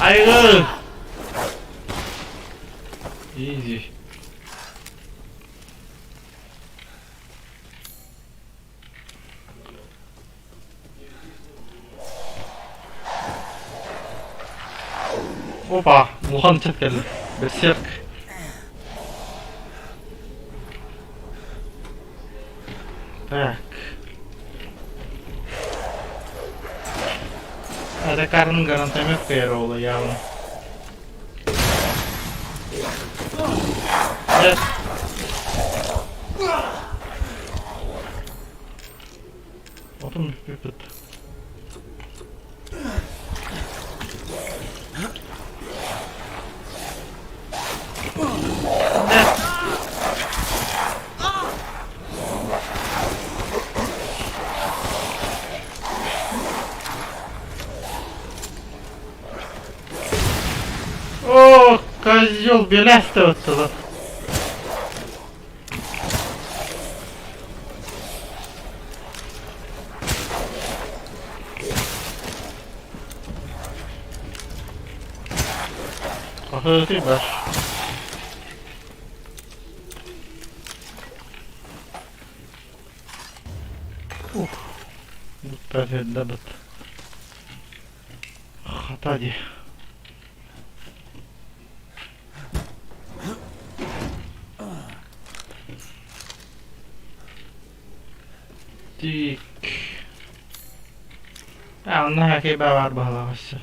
Айгы! Изи. Опа, улахан ыччат кэллэ. Берсерк. Так. Это Карн гранатомет первого явно. Нет. Отун бүппүт. О, козел, белястываться. Ты баш. Ух, бүппэт эрдэ Хата дии. Тик. А, онно хоккей баар баһылаах өссө.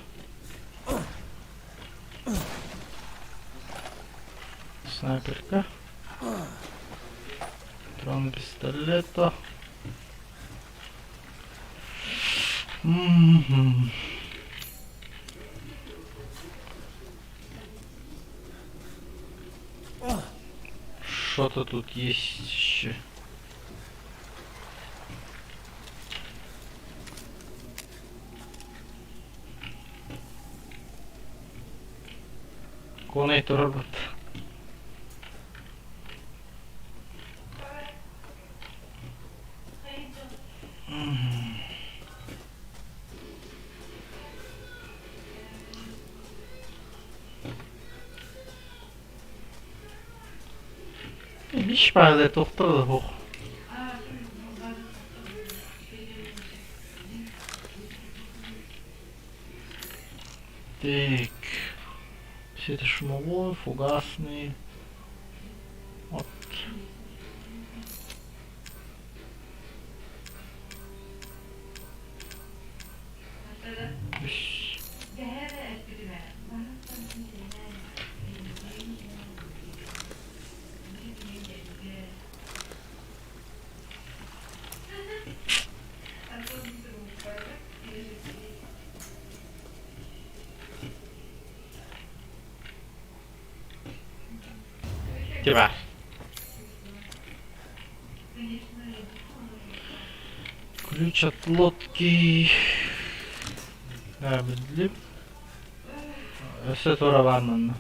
Снайперка. Патроны пистолета. Мгм. Что-то тут есть еще. Коней турарбыт. Иш баҕайы тохтор да суох. Так. Все это шумовой, фугасный. Вот. Тебя. Ключ от лодки. Биллим. Өссө туора баар манна.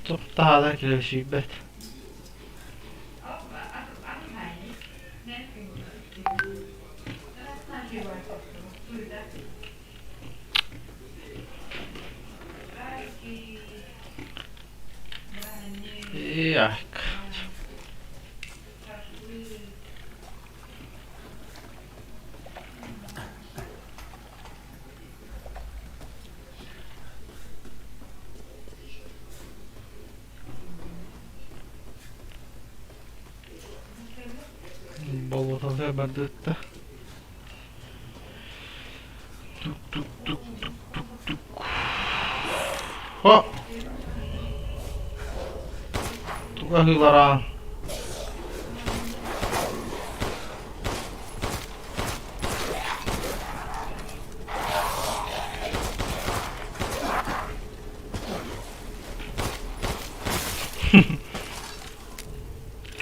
Туптаһаалар килэбисийбэт. Як. Болоталар бардытта. Тук-тук-тук-тук-тук-тук. Хо! Тугаһыылараан.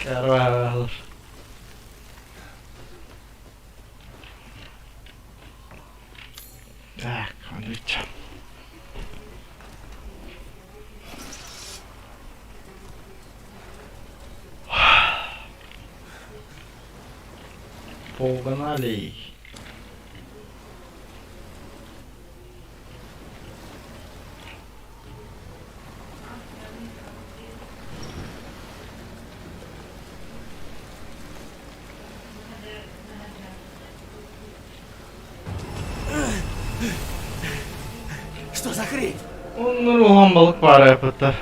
Карвалов. Так, отлично. Погнали. Что за хрень? Оннур улахан балык баара эппиттэр.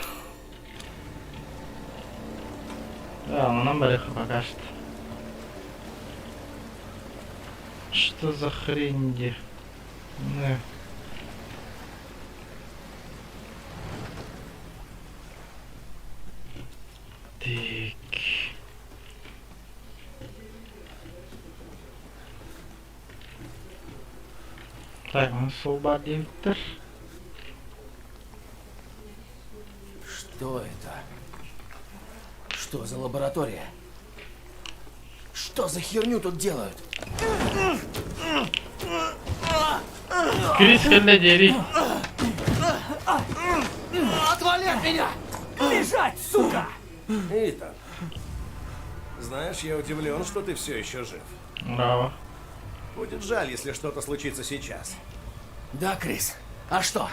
Онон барыахха пока что. Что за хрень где? Не. Так. Так, суол баар диэбиттэр. Что это? Что за лаборатория? Что за херню тут делают? Крис кэллэ диэри. Отвали от меня! Лежать, сука! Итан, знаешь, я удивлен, что ты все еще жив. Браво. Будет жаль, если что-то случится сейчас. Да, Крис. А что?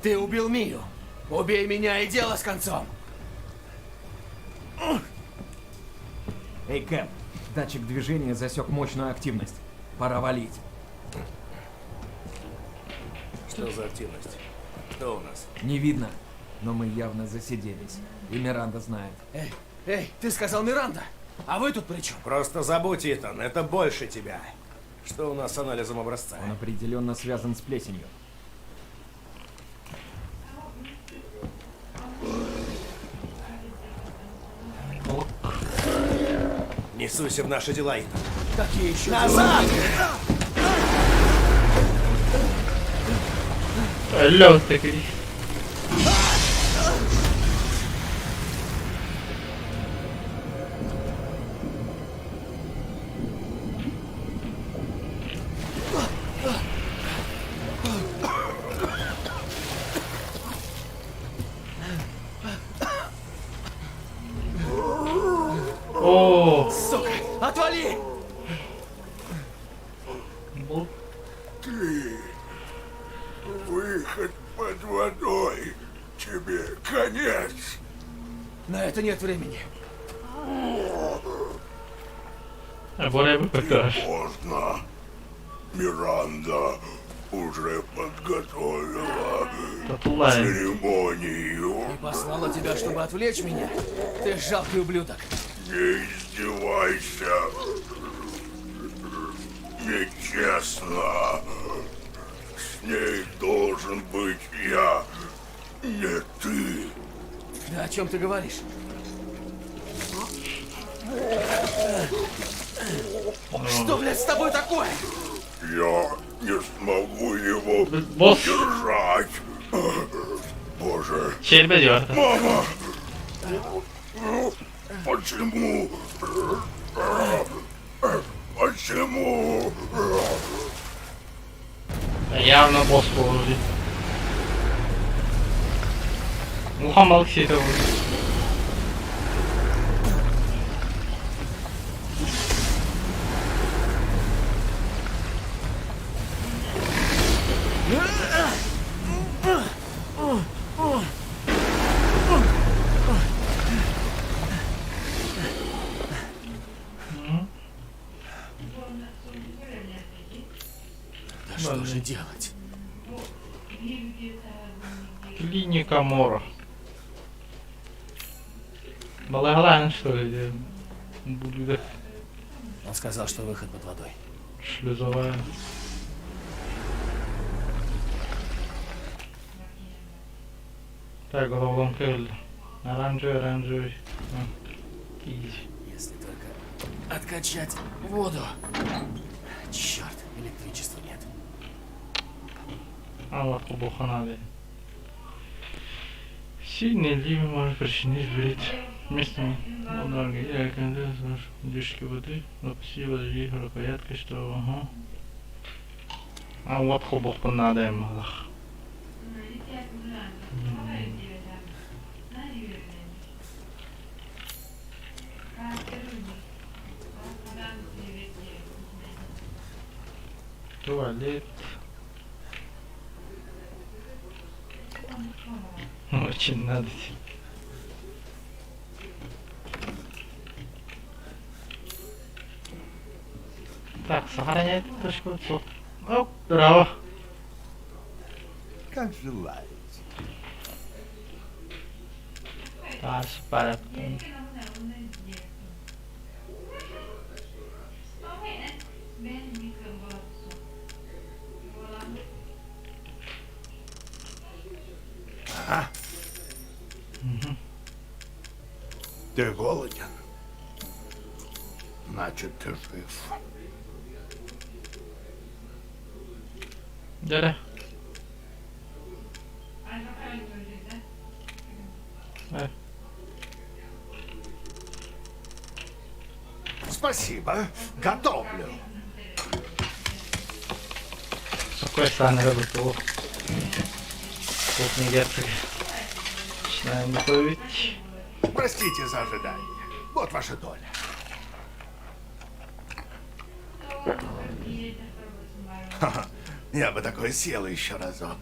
Ты убил Мию. Убей меня и дело с концом. Эй, Кэп, датчик движения засек мощную активность. Пора валить. Что за активность? Кто у нас? Не видно, но мы явно засиделись. И Миранда знает. Эй, эй, ты сказал Миранда. А вы тут при чем? Просто забудь, Итан, это больше тебя. Что у нас с анализом образца? Он определенно связан с плесенью. суйся в наши дела, Итан. Какие еще Назад! Өллө оҕуста Крис. Оо, Сука, отвали! бу Ты! Выход под водой! Тебе конец! На это нет времени. Боря быктар. Поздно. Миранда уже подготовила Татулай. церемонию. И послала тебя, чтобы отвлечь меня? Ты жалкий ублюдок. Не издевайся. Нечестно. С ней должен быть я, не ты. Да о чем ты говоришь? Что, блядь, с тобой такое? Я не смогу его Босс. держать. Боже, Чиэрбэ диyor. мама! Почему? Почему? Явно босс буолуо дии. Улахан балык сиэтэ буолуо. Да что же делать? Клиника Мора. Балагалаан что ли? Блюдо Он сказал, что выход под водой. шлюзовая. Так, головоломка өлдө. Оранжевый, оранжевый. Изи. Если только откачать воду. Черт, электричества нет. Алла холбуохха наада. Сильный ливень может причинить вред местным Дышки воды, запусти воды рукояткой, что ага. А вот холбуохпун наада эмалах. Туалет. Очень надо. Так, сохраняет точку. Оп, здорово. Как желаете. Таас пара. А? Ты голоден? Значит, ты жив. Дьэ Э. Спасибо. Готовлю. Какой саҥа был Крупный герцог. Начинаем готовить. Простите за ожидание. Вот ваша доля. Ха-ха, я бы такое съел еще разок.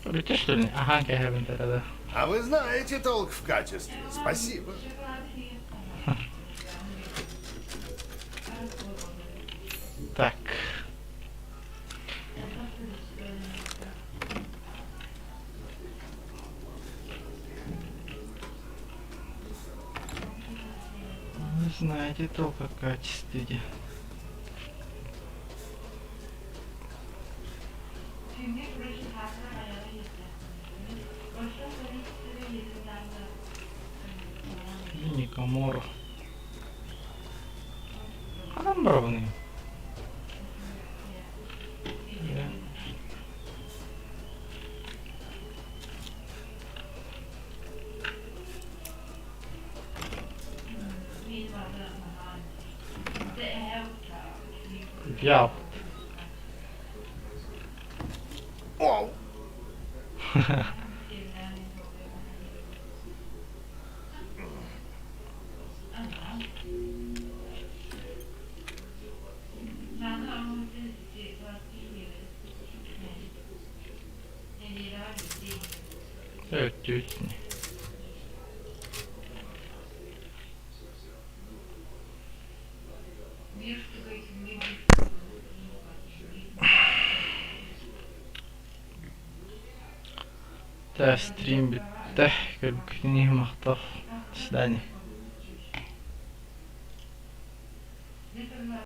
Бүттэ что ли? Ага, кэһэбин да. А вы знаете толк в качестве. Спасибо. Так. Вы знаете толк о качестве. Клиника. Гоморра. Ханан барабыный? Дьаабыт. Өттүт. Стрим бүттэ. Көрбүккүтүн иһин махтал. До свидания.